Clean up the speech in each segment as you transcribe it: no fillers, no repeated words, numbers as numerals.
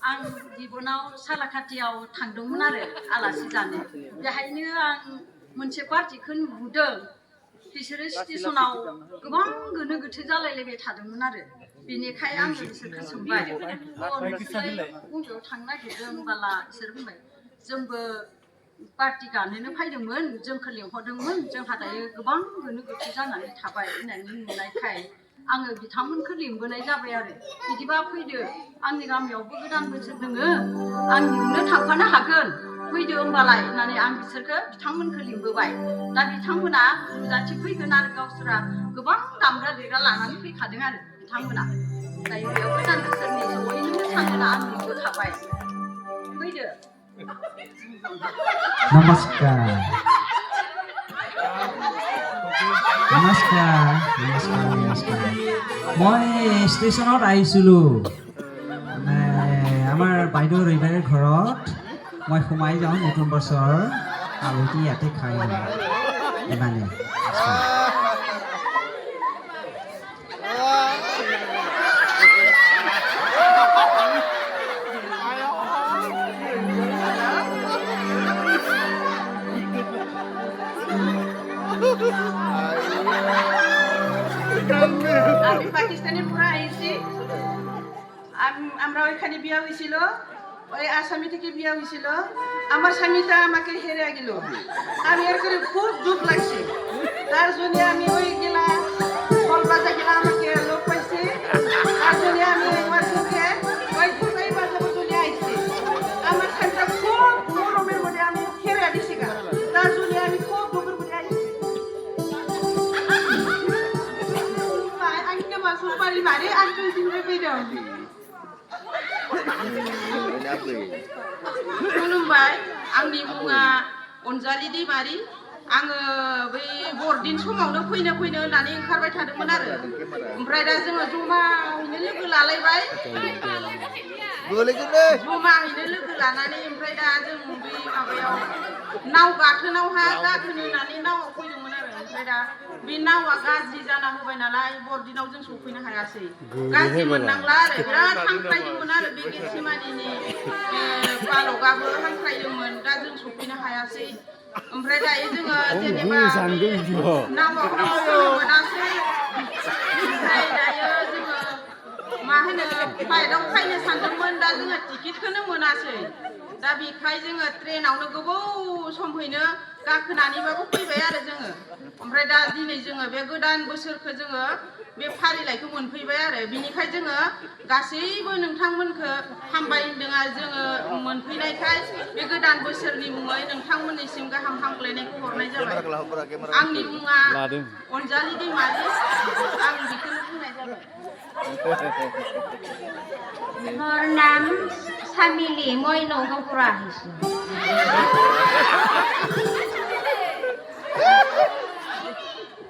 आं जिबनाव सालाखाथियाव थांदोंमोन आरो आलासि जानो बेहायनो आं मोनसे पार्टिखौ नुदों बिसोरो स्टेशनाव गोबां गोनो गोथो जालायलायबाय थादोंमोन आरो बेनिखाय आं बिसोरखौ सोंबाय नोंसोरलाय बबेयाव थांनो नागिरदों होनबाला बिसोर बुंबाय जोंबो पार्टि गानोनो फैदोंमोन जोंखौ लेंहरदोंमोन जोंहा दायो गोबां गोनो गोथो जानानै थाबाय होननानै नुनायखाय आङो बिथांमोनखौ लिंबोनाय जाबाय आरो बिदिबा फैदो आंनि गामियावबो गोदान बोसोर दोङो आं नोंनो थांफानो हागोन फैदो होनबालाय होननानै आं बिथांमोनखौ लिंबोबाय दा बिथांमोना नुजाथि फैगोन आरो गावसोरा गोबां दामग्रा देग्रा लानानै फैखादों आरो बिथांमोना दायो बेयाव गोदान बोसोरनि जयैनो मोसानो आं लिंबोखाबाय फैदो नमस्कार মই ষ্টেচনত আহিছিলো আমাৰ বাইদেউ ৰবিবাৰে ঘৰত মই সোমাই যাওঁ নতুন বছৰ আলহী ইয়াতে খাই ইমানে আমি পাকিস্তানের পুরা আইছি আমরা ওইখানে বিয়া হয়েছিল ওই আসামি থেকে বিয়া হয়েছিল আমার স্বামীটা আমাকে হেরে গেল আমি এর করে খুব দুঃখ লাগছে তার জন্য আমি ওই গেলা কলকাতা গেলা আমাকে লোক পাইছে তার জন্য আমি একবার থেকে ওই দুবাই বাজারে চলে আইছি আমার স্বামীটা খুব গরমের মধ্যে আমি হেরে দিছি তার জন্য আমি খুব দুঃখের মধ্যে আইছি Sumpari mari aku sini beda. खुलुमबाय आंनि मुङा अनजालि दैमारि आङो बै बरदिन समावनो फैनो होननानै ओंखारबाय थादोंमोन आरो ओमफ्राय दा जोङो जमायैनो लोगो लालायबाय जमायैनो लोगो लानानै ओमफ्राय दा जों बै माबायाव नाव गाथोनावहा गाखोनो होननानै नावआव फैदोंमोन आरो ओमफ्राय दा बे नावआ गाज्रि जाना होबाय नालाय बरदिनाव जों सफैनो हायासै गाज्रि मोननांला आरो बिराद हांख्रायदोंमोन आरो बे गेसिमानिनि बालगाबो हांख्रायदोंमोन दा जों सफैनो हायासै ओमफ्राय दायो जोङो जेनेबा नावआव फैनो मोनासै ओमफ्राय दायो जोङो मा होनो फ्लाइटआव फैनो सानदोंमोन दा जोङो टिकेटखौनो मोनासै दा बेखाय जोङो ट्रेनावनो गोबाव समहैनो गाखोनानैबाबो फैबाय आरो जोङो ओमफ्राय दा दिनै जोङो बे गोदान बोसोरखौ जोङो बे फारिलाइखौ मोनफैबाय आरो बिनिखाय जोङो गासैबो नोंथांमोनखौ हामबाय होनदों आरो जोङो मोनफैनायखाय बे गोदान बोसोरनि मुङै नोंथांमोननिसिम गाहाम हामग्लायनायखौ हरनाय जाबाय आंनि मुङा अनजालि दैमारि आं बेखौनो बुंनाय जाबाय मोर नाम सामिली মই নগাঁও পৰা আহিছো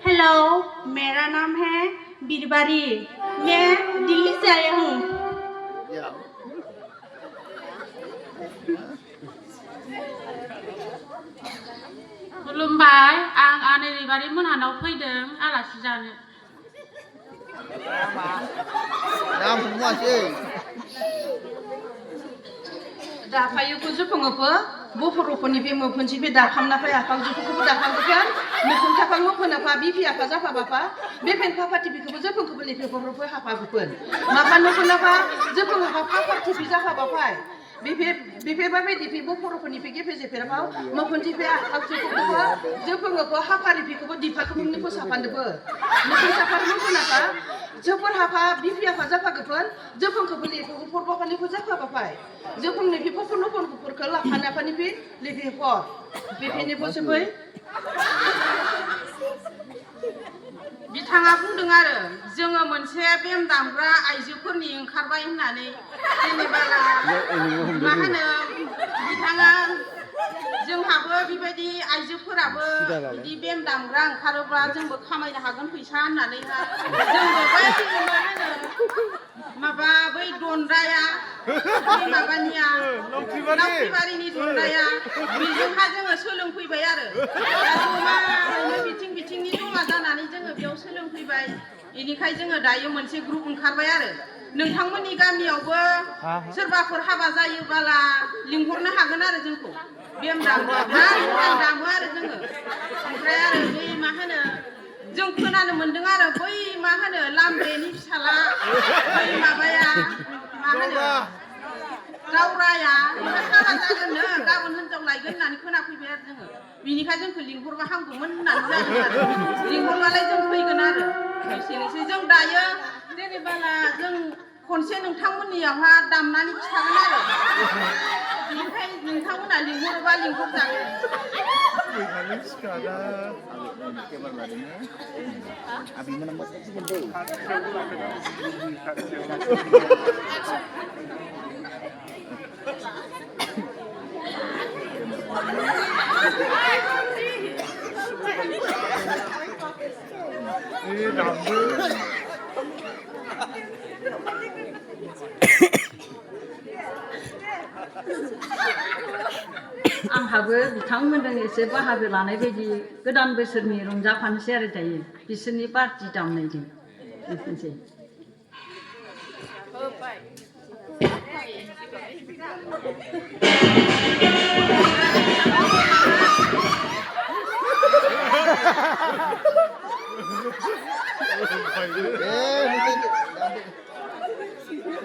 हेलो मेरा नाम है बीरबारी मैं दिल्ली से आया हूँ खुलुमबाय आं आनै रैबारि मोनहानाव फैदों आलासि जानो नाम बुङासै दाफायोखौ जोफोङोफो बफरफोरनिफ्राय मोफोनसिफ्राय दाखामना फै आफा जोफोरखौबो दाखामगोन मोफोन थाफां मोफोनाफा बिफि आफा जाफाबाफा बेफेन फाफाटिफोरखौबो जोफोंखौबो लेफेफोरफो हाफाबोफोन माफा नफोनाफा जोफोङाफा फाफाटिफि जाफाबाफाय बेफेबाबे दिफि बफरफोरनिफ्राय गेफेजेफेराफा मोफोनथिफ्राय आफा जोफोङोफो हाफारिफिखौबो दिफाखौबो साफानदोबो मोफोन साफा मोफोनाफा जोफोर हाफा बिफि आफा जाफागोफोन जोफोंखौबो लेफेफो फरबाफानिखौ जाफाबाफाय जोफोंनि बिफोरखौ नफोरखौ लाफानाफानिफ्राय लेफेफर बेफेनिफोरसो फै बिथाङा बुंदों आरो जोङो मोनसे बेम दामग्रा आइजोफोरनि ओंखारबाय होननानै जेनेबा मा होनो बिथाङा जोंहाबो बेबायदि आइजोफोराबो बिदि बेम दामग्रा ओंखारोब्ला जोंबो खामायनो हागोन फैसा होननानै जोंबो बै मा होनो माबा बै दनदाया माबानिया लावथिबारिनि दनदाया बेजोंहा जोङो सोलोंफैबाय आरो जमायैनो बिथिंनि जमा जानानै जोङो बेयाव सोलोंफैबाय बेनिखाय जोङो दायो मोनसे ग्रुप ओंखारबाय आरो नोंथांमोननि गामियावबो सोरबाफोर हाबा जायोब्ला लिंहरनो हागोन आरो जोंखौ बेम दामो आरो जोङो ओमफ्राय आरो बे मा होनो जों खोनानो मोनदों आरो बै मा होनो लामब्रेनि फिसाला बै माबाया मा होनो गावराया हाबा जागोननो गाबोन हिनजाव लायगोन होननानै खोनाफैबाय आरो जोङो बिनिखाय जोंखौ लिंहरबा हामगौमोन होननानै जादों आरो लिंहरबालाय जों फैगोन आरो एसेनोसै जों दायो जेनेबाला जों खनसे नोंथांमोननियावहा दामनानै खिथागोन आरो बिनिखाय नोंथांमोना लिंहरोबा लिंहरजागोन आंहाबो बिथांमोनजों एसे बाहागो लानाय बायदि गोदान बोसोरनि रंजाफानोसै आरो दायो बिसोरनि पार्टि दामनायजों एसेनोसै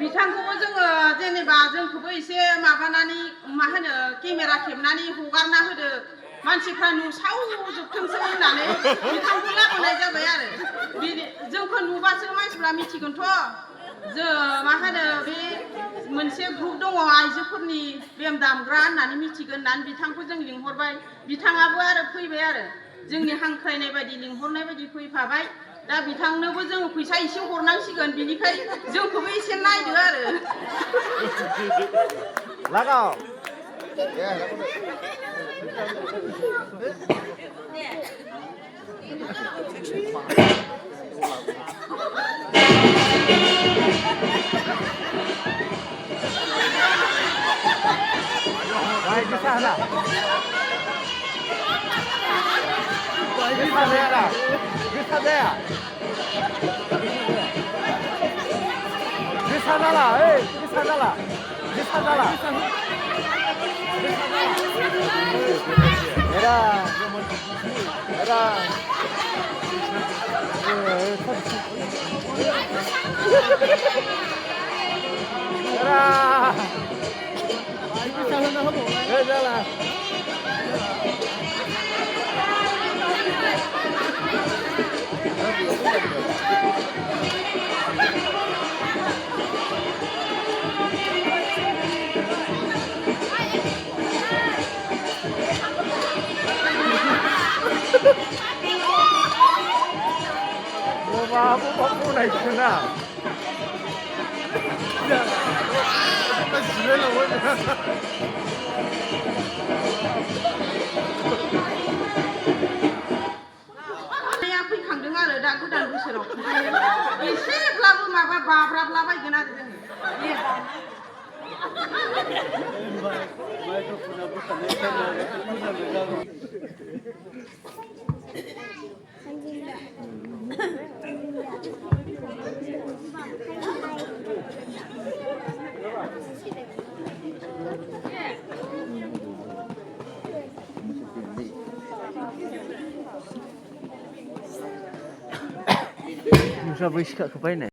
बिथांखौबो जोङो जेनेबा जोंखौबो एसे माबानानै मा होनो केमेरा खेबनानै हगारना होदो मानसिफ्रा नुसावजोबथोंसै होननानै बिथांखौ लाबोनाय जाबाय आरो जोंखौ नुबासो मानसिफ्रा मिथिगोनथ' जों मा होनो बे मोनसे ग्रुप दङ आइजोफोरनि बेम दामग्रा होननानै मिथिगोन होननानै बिथांखौ जों लिंहरबाय बिथाङाबो आरो फैबाय आरो जोंनि हांख्रायनाय बायदि लिंहरनाय बायदि फैफाबाय दा बिथांनोबो जोङो फैसा एसे हरनांसिगोन बिनिखाय जोंखौबो एसे नायदो आरो लागाव Baik di sana. Di sana ya. Di sana ya. Di sana lah, di sana lah. Di sana lah. Era. Era. Era. Jalan. Apa naik sana? फैखांदों आरो दा गोदान बोसोराव एसेब्लाबो माबा बाब्राबलाबायगोन आरो जोङो Musa bersikap kepada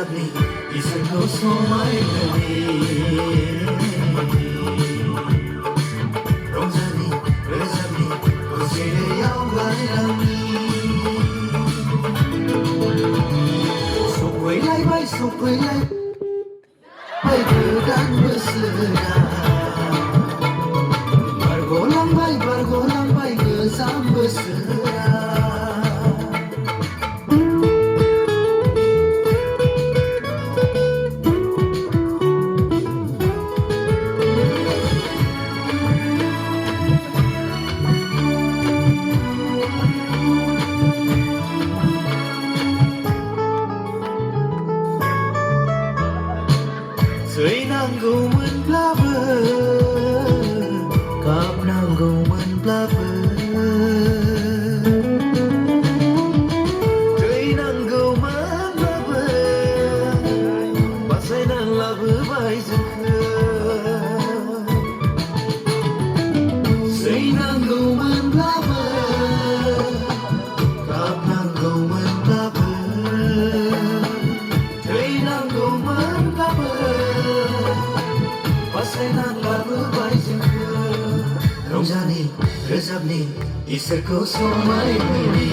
रोजाबनि इसोरखौ समायहोनि रंजानि रोजाबनि खौसेयाव गायलांनि सफैलायबाय गोदान बोसोरा बारग'लांबाय गोजाम बोसोरा थैनांगौमोनब्लाबो गाबनांगौमोनब्लाबो थैनांगौमोनब्लाबो बासायना लाबोबाय जोंखौ थैनांगौमोनब्लाबो गाबनांगौमोनब्लाबो थैनांगौमोनब्लाबो बासायना लाबोबाय जोंखौ रंजानि रोजाबनि इसोरखौ समायहोनि